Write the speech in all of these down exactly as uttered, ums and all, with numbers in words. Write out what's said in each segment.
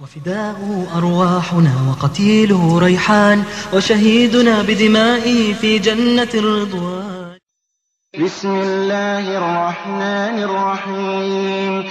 وفداؤه أرواحنا وقتيله ريحان، وشهيدنا بدمائه في جنة الرضوان. بسم الله الرحمن الرحيم.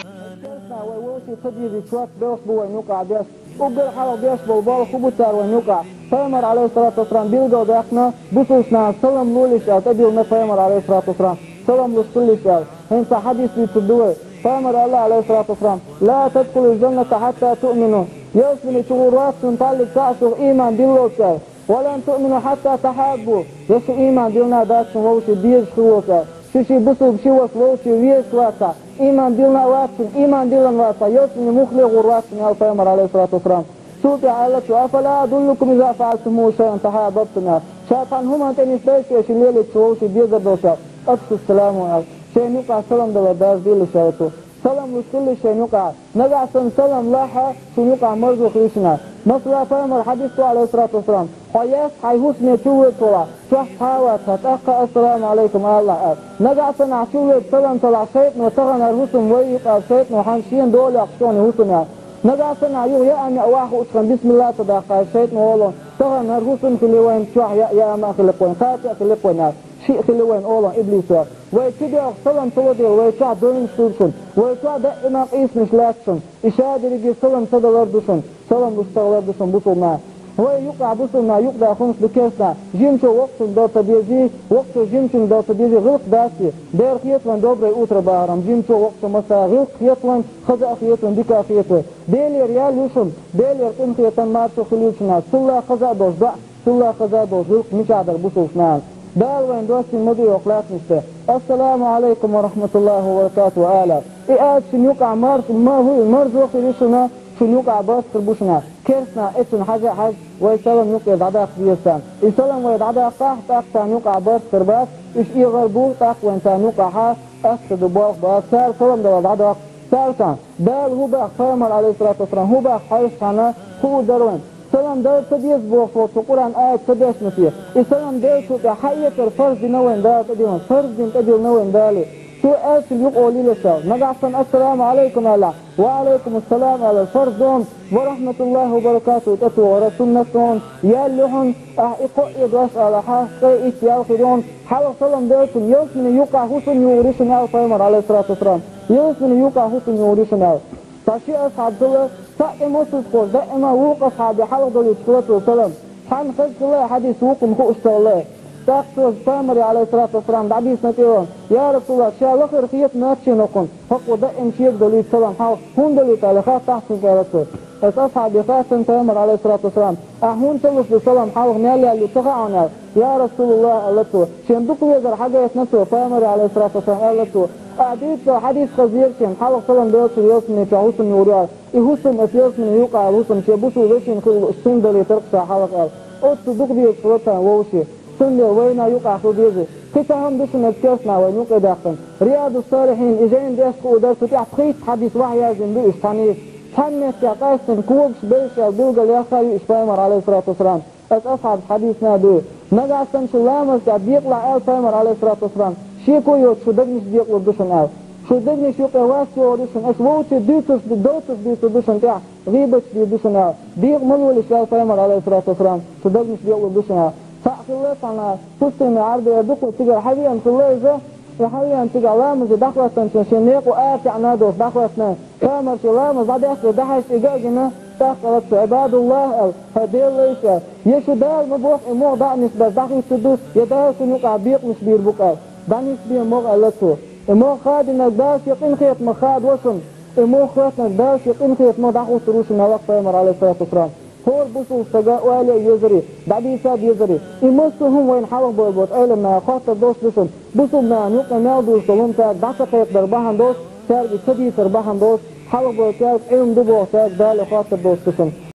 Вай вовший ца деза чот белш бу вайна юкъахь беш. Уггар хьалха беш болу болх хӀун бу цара вайна юкъахь? Пайхамар, алейхиссалату вассалам, билгал даьккхина, бусулба нахана салам лолаш аьлла тӀедиллина Пайхамар, алейхиссалату вассалам, салам луш хилалаш аьлла. ХӀинца хьадис дуьйцур ду вай. Пайхамар аьлла, алейхиссалату вассалам: «لا تدخلوا الجنة حتى تؤمنوا». Ялсамани чу гӀур вац шуна таллиг цхьаъ шух ийман диллалц аьлла. «ولن تؤمنوا حتى تحابوا». Я шу ийман диллина дац шуна вовший безаш хилалц аьлла. Шу ши бусулба ши ваша вовший везаш вацахь, ийман диллина а вац шуна, ийман диллина вацахь, ялсамани муххале гӀур вац шуна аьлла Пайхамар, алейхиссалату вассалам. Цул тӀаьхьа аьлла цо: «أفلا أدلكم إذا فعلتموه شيئا تحاببتم» аьлла. Ша цхьана хӀуманна тӀе нисдайта шуьга шу лелийча вовший безар долчохь? «أفشوا السلام» аьлла. Шайна юкъахь салам далар даржадийла аьлла цо. Салам луш хилалаш шайна юкъахь. Нагахь санна салам лахь а, шуна юкъахь марзо хилла шуна. Масала, Пайхамар хьадис ду, алейхиссалату вассалам: «Хьо яьсса хьайн хӀусаме чувоьдуш велахь, чохь цхьа а вацахь, тӀаккха „Ассаламу алейкум“ алалахь», аьлла. Нагахь санна ахь чувоьду салам ца лахь, шайтӀано: «Тахана хӀара хӀусам вай ю-кх», аьлла, шайтӀано, хьан шена дола йоккхуш шуна хӀусам, аьлла. Нагахь санна ахь юха яа а меа ваха хӀуттуш хилча, бисмилла ца даккха, шайтӀано олу: «Тахана хӀара хӀусам хилла вайна чохь яа, яа меа хилла вайна, кхача а хилла вайна, аьлла. Шиъ хилла вайна», олу иблисо. Вай чу доьлхуш салам ца ло дела, вай чохь девнаш хилла шуна, вай чохь даима къийсамаш лаьцна шуна. И шадерриге салам ца далар ду шуна, салам луш ца хилар ду шуна бусулба нах. Вай юкъахь бусулба нах юкъадаьхна хӀумнаш ду керстанаш. Жимачо воккхачунна дала ца дезий, воккхачо жимачунна дала ца дезий, гӀиллакх дац те. Дера хета вайна доброе утро бахархьама, жимачо воккхачо массара гӀиллакх хета вайна, хаза а хета вайна, дика а хета вайна. Делера ял ю шуна, Делера къинхетам, маршо хилийла шуна, цул а хаза а долуш доӀа, цул а хаза а долуш гӀиллакх мичахь дара бусулба нахана. Дала вайна доссийна ма ду йоккха лаьттанаш тӀе. «Ассаламу алейкум ва рахматуллахи ва баракатуху» ала. И аьлча шуна юкъахь марш-, ма-, хӀу-, марзо хир ю шуна, шуна юкъахь барт хир бу шуна. Керстанаш эцунна хьажа а хьажа, вай салам юкъера дӀадаккха деза царна. И салам вай дӀадаккхахь, тӀаккха царна юкъахь барт хир бац, уьш эгӀар бу, тӀаккха вайна царна юкъахь астагӀфируллах бу, болх бац, цара салам далар дӀадоккху. Цаьршинна: «Дала хӀун боху, Пайхамар, алейхиссалату вассалам, хӀун боху хьовсуш хьуна хӀуъа дара вайна? Салам дар ца деза бохуш волчо Къуръан аят ца дешна те? И салам деллачул тӀаьхьа хьаэцар фарз дина вайна Дала тӀедиллина, фарз дина тӀедиллина вайна Дала». Цо аьллачул юкъа олийла ша. Нагахь санна «Ассаламу алейкум» аьлла, «Ва алейкум ассалам» аьлла, фарз ду-м, «Ва рахматуллахи ва баракатуху» тӀетохара суннат ду-м, ял ю хьуна, ахь и кхоъ а дош алахь, цкъа итт ял хир ю хьуна, хьалха салам деллачунна ялсамани юкъахь хӀусам югӀур ю шуна аьлла Пайхамар, алейхиссалату вассалам. Ялсамани юкъахь хӀусам югӀур ю шуна аьлла. Цхьа ши асхьаб хилла, цхьаъ тӀе массаза кхочуш, даима вукху асхьабе хьалха долуьйтуш хилла цо салам. Цхьанна хаза хилла хьадис, вукхунна хууш ца хилла. ТӀаккха цо Пайхамаре, алейхиссалату вассалам, дӀабийцина тӀе а ваьлла: «Я Расулаллах, ша лахара хеташ дац шена хӀокхунна, хӀокхо даима шега долуьйту салам хьалха, хӀунда долуьйту?» аьлла, хаттахь цуьнга аьлла цо. Аса асхьабе хаьттина Пайхамар, алейхиссалату вассалам: «Ахь хӀунда ца луш ду салам, хьалха мел ял ю ца хаьа хьуна?» аьлла. «Я Расулаллах», аьлла цо, шена дукха везар хьагайтина цо, Пайхамаре, алейхиссалату вассалам, аьлла цо: «Ахь дуьйцучу хьадис хаза дара шена, хьалха салам деллачул ялсамани чохь хӀусам югӀур ю», аьлла. И хӀусам, аса ялсамани юкъахь хилла хӀусам, шен бусулба вешина хилла лууш, цунна далийтар-кх ша хьалха аьлла. Оццул дукха дезаш хилла царна вовшийн. Цундела вайна юкъахь хила деза. Кхин цхьа хӀума ду шуна оцу керстанаша вайна юкъа даьккхина. Риядус-Салихьин, и жайна дешна хӀуъа дара, цу тӀехь пхийтта хьадис вахьаяздина ду уьш цхьаьна. Цхьана меттехь къаьстина когаш, белшаш билгалъяьккхина ю уьш Пайхамара, алейхиссалату вассалам. Аса асхьабаша хьадийцина а ду. Нагахь санна шу ламаза тӀехь декъалахь аьлла Пайхамара, алейхиссалату вассалам, шеко йоцуш шу дегнаш декъалур ду шуна аьлла. Шу дегнаш юкъе вас йогӀур ю шуна, аша вовчу дуьйцурш, доцурш дуьйцур ду шуна тӀехь, гӀийбаташ дийр ду шуна аьлла. Декъа ма лолаш аьлла Пайхамара, алейхиссалату вассалам, шу дегнаш декъалур ду шуна аьлла. Цхьаъ хилла цхьана пустыне Ӏарбера дукха цигара хьавеана хилла иза, и хьавеана цигахь ламазе дӀахӀоьттинчу шен некъо ара чӀагӀна долуш дӀахӀоьттина. Пайхамара шен ламаз дӀадаьккхина, дӀахьаьжча и ган а гина, тӀаккха аьлла цо: «Ӏибадуллах», аьлла, хӀай Делан лайш аьлла. Я шу Дала ма бохху, и могӀа дӀа а нисбеш дӀахӀуьттур ду, я Дала шуна юкъахь бекхамаш бийр бу-кх аьлла. ДӀанисбе могӀа аьлла цо. И могӀа хадийнарг Дала шен къинхетамах хадо шуна. И могӀа хоьттинарг Дала шен къинхетамах дӀахӀуттур ву шуна аьлла Пайхамара, алейхиссалату вассалам. ХӀора бусулба стага ойла а езарий, дӀадийца а дезарий. И массо а хӀума вайна хьалха бевлла болчу Ӏеламнаха хоттур долуш ду шуна. Бусулба нахана юкъа мел дузуш долу хӀума цаьрга дӀа ца кхайкхадар бахьана долуш, цаьрга и ца дийцар бахьана долуш, хьалха бевлла цаьрга Ӏилма ду бохуш цаьрга Дала хоттур долуш ду шуна.